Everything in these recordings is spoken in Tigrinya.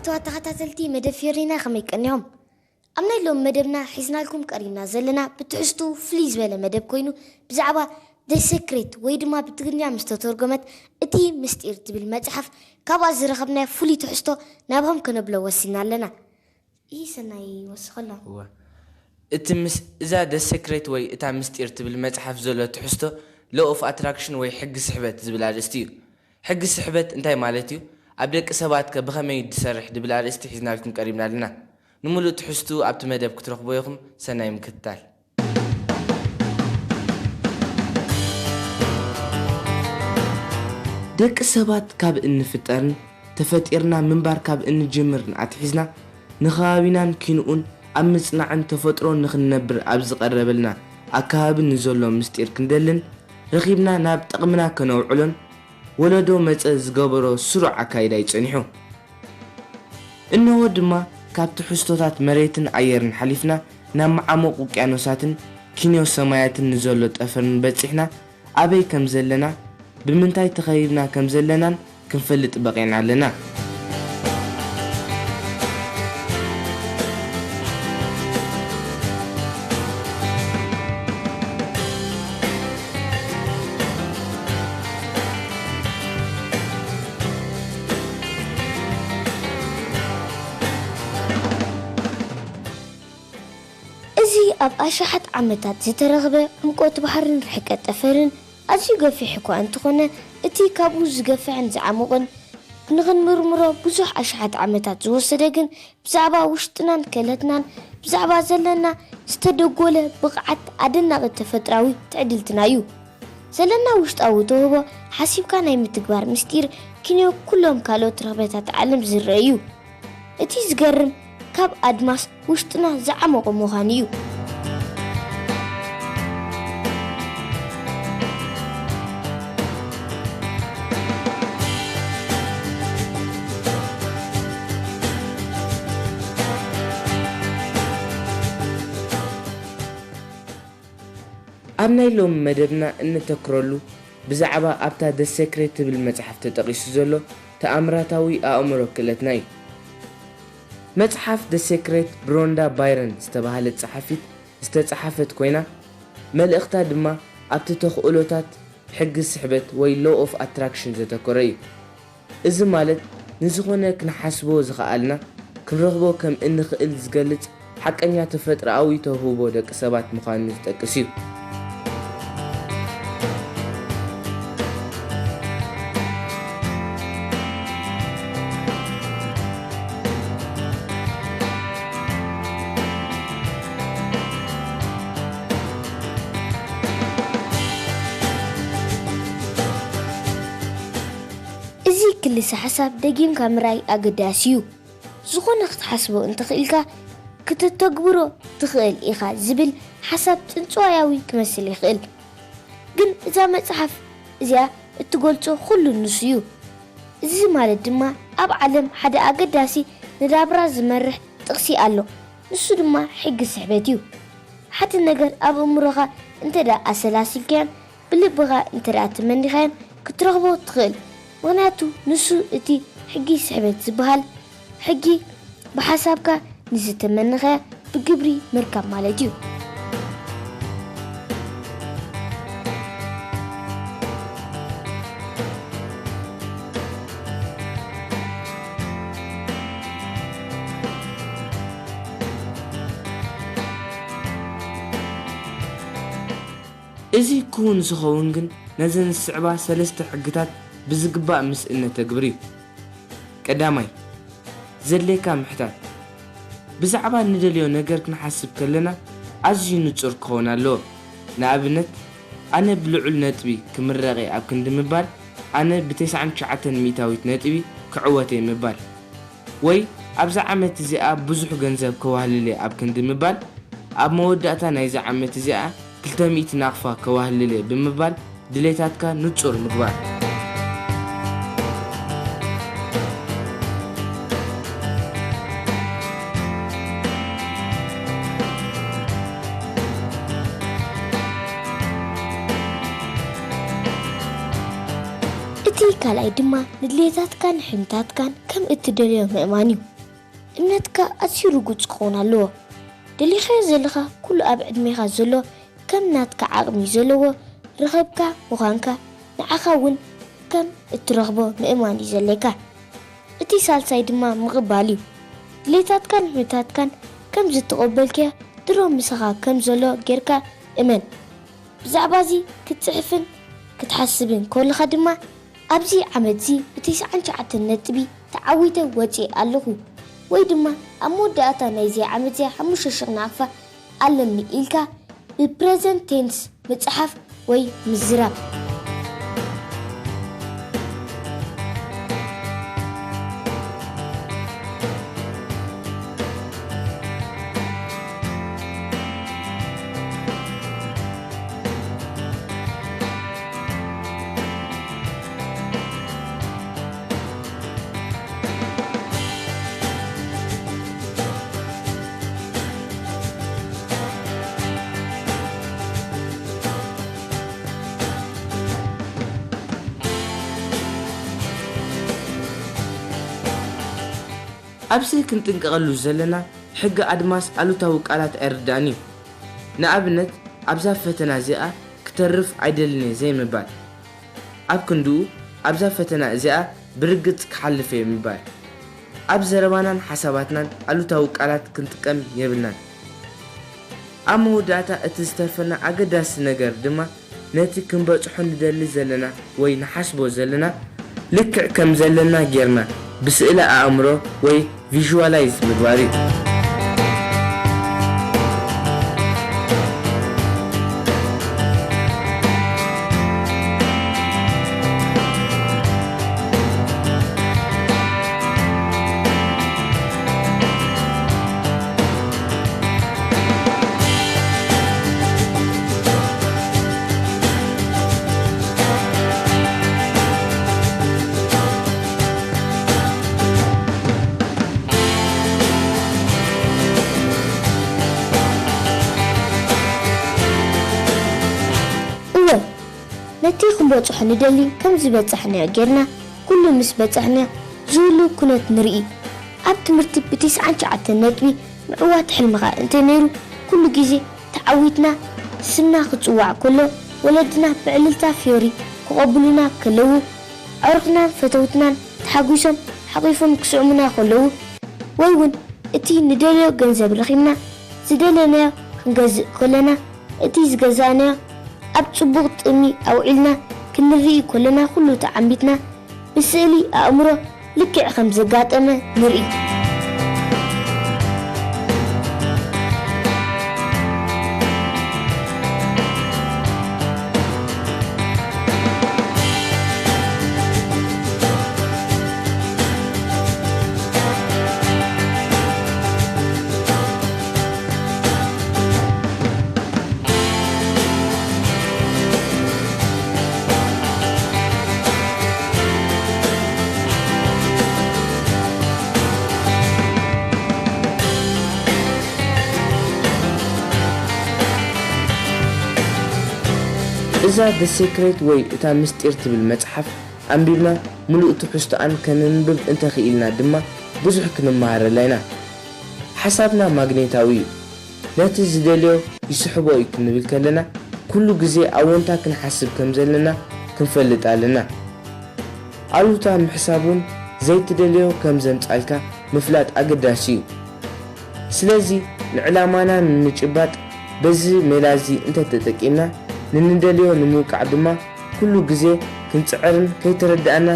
ክቡራት ተኸታተልቲ መደብ ፊዮሪና፣ ከመይ ቀኒኹም? ኣብ ናይ ሎም መደብና ሒዝናልኩም ቀሪብና ዘለና ብትሕዝቱ ፍልይ ዝበለ መደብ ኮይኑ፣ ብዛዕባ The Secret ወይ ድማ ብትግርኛ ምስ ተተርጎመት እቲ ምስጢር ትብል መጽሓፍ ካብኣ ዝረኸብናዮ ፍሉይ ትሕዝቶ ናብኹም ከነብሎ ወሲና ኣለና። ይሰናይ ወስኸሎም። እወ። እቲ ምስ-፣ እዛ The Secret ወይ እታ ምስጢር ትብል መጽሓፍ ዘሎ ትሕዝቶ Law of Attraction ወይ ሕጊ ስሕበት ዝብል ኣርእስቲ እዩ። ሕጊ ስሕበት እንታይ ማለት እዩ? ኣብ ደቂ ሰባትከ ብኸመይ ዝሰርሕ ዝብል ኣርእስቲ ሒዝናልኩም ቀሪብና ኣለና። ንምሉእ ትሕዝቱ ኣብቲ መደብ ክትረኽቦ ኢኹም። ሰናይ ምክትታል። ደቂ ሰባት ካብ እንፍጠርን ተፈጢርና ምንባር ካብ እንጅምርን ኣትሒዝና ንኸባቢናን ኪንኡን ኣብ ምጽናዕን ተፈጥሮ ንኽንነብር ኣብ ዝቐረበልና ኣከባቢ ንዘሎ ምስጢር ክንደልን ረኺብና ናብ ጥቕምና ከነውዕሎን ወለዶ መጸ ዝገበሮ ስሩዕ ኣካይዳ እዩ ጸኒሑ። እንሆ ድማ ካብ ትሕዝቶታት መሬትን ኣየርን ሓሊፍና ናብ መዓሙቕ ውቅያኖሳትን ኪንዮ ሰማያትን ንዘሎ ጠፈርን በጺሕና ኣበይ ከም ዘለና፣ ብምንታይ ተኸቢብና ከም ዘለናን ክንፈልጥ በቒዕና ኣለና። እዚ ኣብ ኣሽሓት ዓመታት ዝተረኽበ ዕምቆት ባሕርን ርሕቀት ጠፈርን ኣዝዩ ገፊሕ እኳ እንተኾነ፣ እቲ ካብኡ ዝገፍሕን ዝዓሙቕን ንኽንምርምሮ ብዙሕ ኣሽሓት ዓመታት ዝወሰደ ግን፣ ብዛዕባ ውሽጥናን ክእለትናን፣ ብዛዕባ ዘለና ዝተደጎለ ብቕዓት ኣደናቒ ተፈጥራዊ ትዕድልትና እዩ። ዘለና ውሽጣዊ ተውህቦ ሓሲብካ ናይ ምትግባር ምስጢር ኪንዮ ኩሎም ካልኦት ረኽበታት ዓለም ዝረአ እዩ። እቲ ዝገርም ካብ ኣድማስ ውሽጥና ዝዓመቑ ምዃኑ እዩ። ኣብ ናይ ሎሚ መደብና እንተክረሉ ብዛዕባ ኣብታ The Secret ትብል መጽሓፍ ተጠቒሱ ዘሎ ተኣምራታዊ ኣእምሮ ክእለትና እዩ። መጽሓፍ The Secret ብሮንዳ ባይረን ዝተባህለት ጸሓፊት ዝተጻሕፈት ኮይና፣ መልእኽታ ድማ ኣብቲ ተኽእሎታት ሕጊ ስሕበት ወይ Law of Attraction ዘተኮረ እዩ። እዚ ማለት ንዝኾነ ክንሓስቦ ዝኸኣልና ክንረኽቦ ከም እንኽእል ዝገልጽ ሓቀኛ ተፈጥሮኣዊ ተውህቦ ደቂ ሰባት ምዃኑ ዝጠቅስ እዩ። እዚ ክልሰ ሓሳብ ደጊምካ ምርኣይ ኣገዳሲ እዩ። ዝኾነ ክትሓስቦ እንተኽኢልካ፣ ክተተግብሮ ትኽእል ኢኻ ዝብል ሓሳብ ጽንጽዋያዊ ክመስል ይኽእል። ግን እዛ መጽሓፍ እዚኣ እትገልጾ ኩሉ ንሱ እዩ። እዚ ማለት ድማ ኣብ ዓለም ሓደ ኣገዳሲ ንዳብራ ዝመርሕ ጥቕሲ ኣሎ። ንሱ ድማ ሕጊ ስሕበት እዩ። ሓደ ነገር ኣብ እምሮኻ እንተ ደኣ ኣሰላሲልካዮን ብልብኻ እንተ ደኣ ተመኒኻዮን ክትረኽቦ ትኽእል። ምኽንያቱ ንሱ እቲ ሕጊ ስሕበት ዝበሃል ሕጊ ብሓሳብካ ንዝተመነኻዮ ብግብሪ ምርካብ ማለት እዩ። እዚ ክውን ዝኸውን ግን ነዘን ዝስዕባ ሰለስተ ሕግታት ብዝግባእ ምስ እነተግብር እዩ። ቀዳማይ፣ ዘድልየካ ምሕታት። ብዛዕባ ንደልዮ ነገር ክንሓስብ ከለና ኣዝዩ ንጹር ክኸውን ኣለዎ። ንኣብነት፣ ኣነ ብልዑል ነጥቢ ክምረቕ እየ ኣብ ክንዲ ምባል፣ ኣነ ብ ተስዓን ትሽዓተን ሚእታዊት ነጥቢ ክዕወት እየ ምባል። ወይ ኣብዛ ዓመት እዚኣ ብዙሕ ገንዘብ ከዋህልል እየ ኣብ ክንዲ ምባል፣ ኣብ መወዳእታ ናይዛ ዓመት እዚኣ ክልተ ሚእቲ ናቕፋ ከዋህልል እየ ብምባል ድሌታትካ ንጹር ምግባር። እቲ ካልኣይ ድማ ንድሌታትካን ሕልምታትካን ከም እትደልዮ ምእማን እዩ። እምነትካ ኣዝዩ ርጉጽ ክኸውን ኣለዎ። ደሊኻዮ ዘለኻ ኩሉ ኣብ ዕድሜኻ ዘሎ ከም ናትካ ዓቕሚ ዘለዎ ረኸብካ ምዃንካ ንዓኻ እውን ከም እትረኽቦ ምእማን እዩ ዘድልየካ። እቲ ሳልሳይ ድማ ምቕባል እዩ። ድሌታትካን ሕቶታትካን ከም ዝተቐበልካዮ ድሮ ምሳኻ ከም ዘሎ ጌርካ እመን። ብዛዕባ እዚ ክትጽሕፍን ክትሓስብን ከለኻ ድማ፣ ኣብዚ ዓመት'ዚ ብተስዓን ትሽዓተን ነጥቢ ተዓዊተ ወጺኤ ኣለኹ፣ ወይ ድማ ኣብ መወዳእታ ናይዚ ዓመት'ዚ ሓሙሽተ ሽሕ ናቕፋ ኣለኒ ኢልካ ብፕረዘንት ቴንስ ምጽሓፍ ወይ ምዝራብ። ኣብዚ ክንጥንቀቐሉ ዘለና፣ ሕጊ ኣድማስ ኣሉታዊ ቃላት ኣይርዳእን እዩ። ንኣብነት፣ ኣብዛ ፈተና እዚኣ ክተርፍ ኣይደልን እየ ዘይምባል። ኣብ ክንድኡ፣ ኣብዛ ፈተና እዚኣ ብርግጽ ክሓልፍ እየ ምባል። ኣብ ዘረባናን ሓሳባትናን ኣሉታዊ ቃላት ክንጥቀም የብልናን። ኣብ መወዳእታ፣ እቲ ዝተርፈና ኣገዳሲ ነገር ድማ፣ ነቲ ክንበጽሖ ንደሊ ዘለና ወይ ንሓስቦ ዘለና፣ ልክዕ ከም ዘለና ጌርና ብስእለ ኣእምሮ ወይ ቪዥዋላይዝ ምግባር እዩ። እወ፣ ነቲ ክንበጽሖ ንደሊ ከም ዝበጻሕናዮ ጌርና፣ ኩሉ ምስ በጻሕናዮ ዝህሉ ኩነት ንርኢ። ኣብ ትምህርቲ ብተስዓን ትሽዓተን ነጥቢ ምዕዋት ሕልምኻ እንተነይሩ፣ ኩሉ ግዜ ተዓዊትና ስምና ክጽዋዕ ከሎ፣ ወለድና ብዕልልታ ፍዮሪ ክቐብሉና ከለዉ፣ ኣዕሩኽናን ፈተውትናን ተሓጒሶም ሓቒፎም ክስዕሙና ከለዉ፣ ወይ እውን እቲ ንደልዮ ገንዘብ ረኺብና ዝደለናዮ ክንገዝእ ከለና፣ እቲ ዝገዛእናዮ ኣብ ጽቡቕ ጥቕሚ ኣውዒልና ክንርኢ ከለና፣ ኩሉ ተዓሚትና ብስእሊ ኣእምሮ ልክዕ ከም ዘጋጠመ ንርኢ። እዛ The Secret ወይ እታ ምስጢር ትብል መጽሓፍ ኣንቢብና፣ ምሉእ ትሕዝቶኣን ከነንብብ እንተኽኢልና ድማ፣ ብዙሕ ክንመሃረላ ኢና። ሓሳብና ማግኔታዊ እዩ። ነቲ ዝደልዮ ይስሕቦ እዩ ክንብል ከለና፣ ኩሉ ግዜ ኣወንታ ክንሓስብ ከም ዘለና ክንፈልጥ ኣለና። ኣሉታ ምሕሳብ እውን ዘይትደልዮ ከም ዘምጻልካ ምፍላጥ ኣገዳሲ እዩ። ስለዚ፣ ንዕላማና ንምጭባጥ በዚ ሜላ እዚ እንተተጠቂምና፣ ንንደልዮ ንምብቃዕ ድማ ኩሉ ግዜ ክንጽዕርን ከይተረድኣና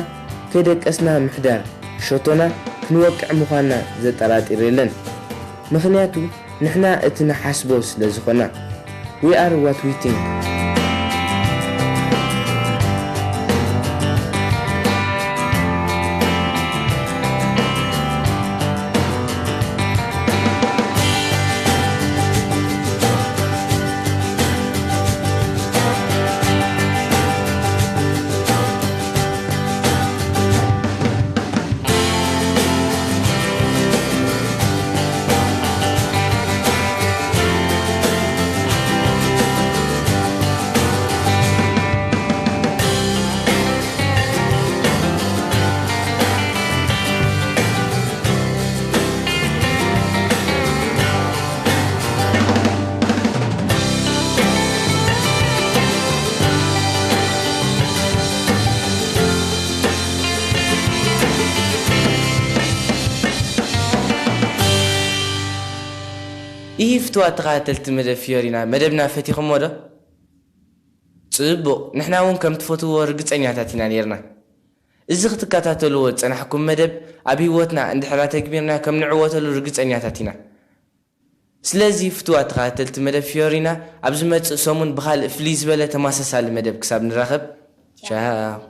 ከይደቀስና ምሕዳር ሸቶና ክንወቅዕ ምዃንና ዘጠራጥር የለን። ምኽንያቱ ንሕና እቲ ንሓስቦ ስለ ዝኾና። We are what we think። ይህ ፍትዋ ተኸታተልቲ መደብ ፊዮሪና፣ መደብና ፈቲኹሞ ዶ? ጽቡቕ፣ ንሕና እውን ከም ትፈትውዎ ርግጸኛታት ኢና ነይርና። እዚ ክትከታተልዎ ዝጸናሕኩም መደብ ኣብ ህይወትና እንድሕራ ተግቢርና ከም ንዕወተሉ ርግጸኛታት ኢና። ስለዚ ፍትዋ ተኸታተልቲ መደብ ፊዮሪና፣ ኣብ ዝመጽእ ሰሙን ብኻልእ ፍልይ ዝበለ ተመሳሳሊ መደብ ክሳብ ንራኸብ፣ ቻው።